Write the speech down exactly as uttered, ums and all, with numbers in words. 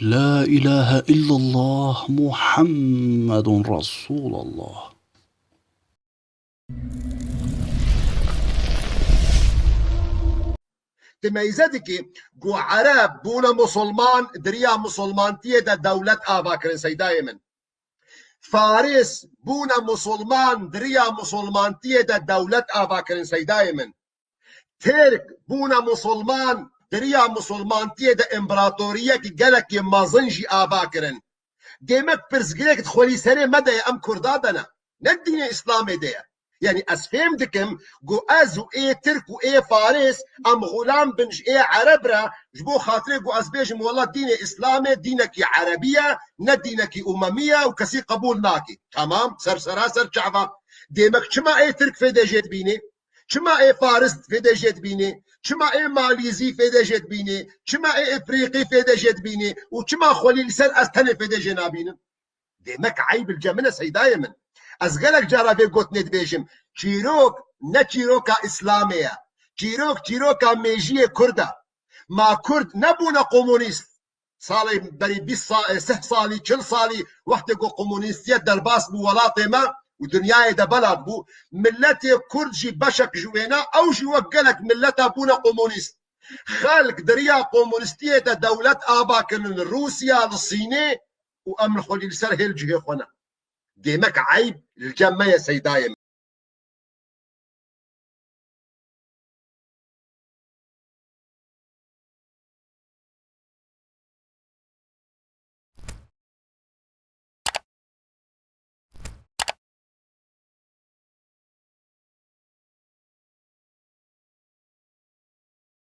La ilahe illallah Muhammedun Resulallah. Tu meyze dikî ku Ereb bûne musulman, di riya musulmantiyê de dewlet ava kirin, seydayê min. Faris bûne musulman, di riya musulmantiyê de dewlet ava kirin, seydayê min. Tirk bûne musulman, di riya musulmantiyê de împaratoriyekî gelekî mezin jî ava kirin. Demek pirsgirêk di xwelî serê me de ye, em Kurda de ne. Ne dînê Îslamê de ye. Yanî ez fêm dikim ku ez û ê Tirk û ê Faris em xulam bin ji ê Ereb re, ji bo xatirê ku ez bêjim wela dînê Îslamê dînekî Erebî ye, ne dînekî Umemî ye û kesî qebûl nake. Tamam, ser sera ser çava. Demek çima ê Tirk fêdê jê dibînê? Çima ê Faris fêdê jê dibînê? Çima ê Malîzî fêdê jê dibînê? Çima ê Efrîqî fêdê jê dibînê? Û çima xwelî li ser ez tenê fêdê jê nabînim? Demek eyb li cem min e, seydayê min. Ez gelek cara vê gotinê dibêjim. Çîrok ne çîroka Îslamê ye. Çîrok çîroka mêjiyê Kurd e. Ma Kurd nebûne komunîst? Salê berî bîst sa-, sih salî, çil salî, wextê ku komunîstiyet derbas bû welatê me û dinyayê de belav bû, miletê Kurd jî beşek ji wêne, ew jî wek gelek mileta bûne komunîst. Xelk di riya komunîstiyê de dewlet ava kirin li Rûsya, li Sînê û em li xwedî li ser hêl cihê xwe ne. Demek eyb li cem me ye, seydayê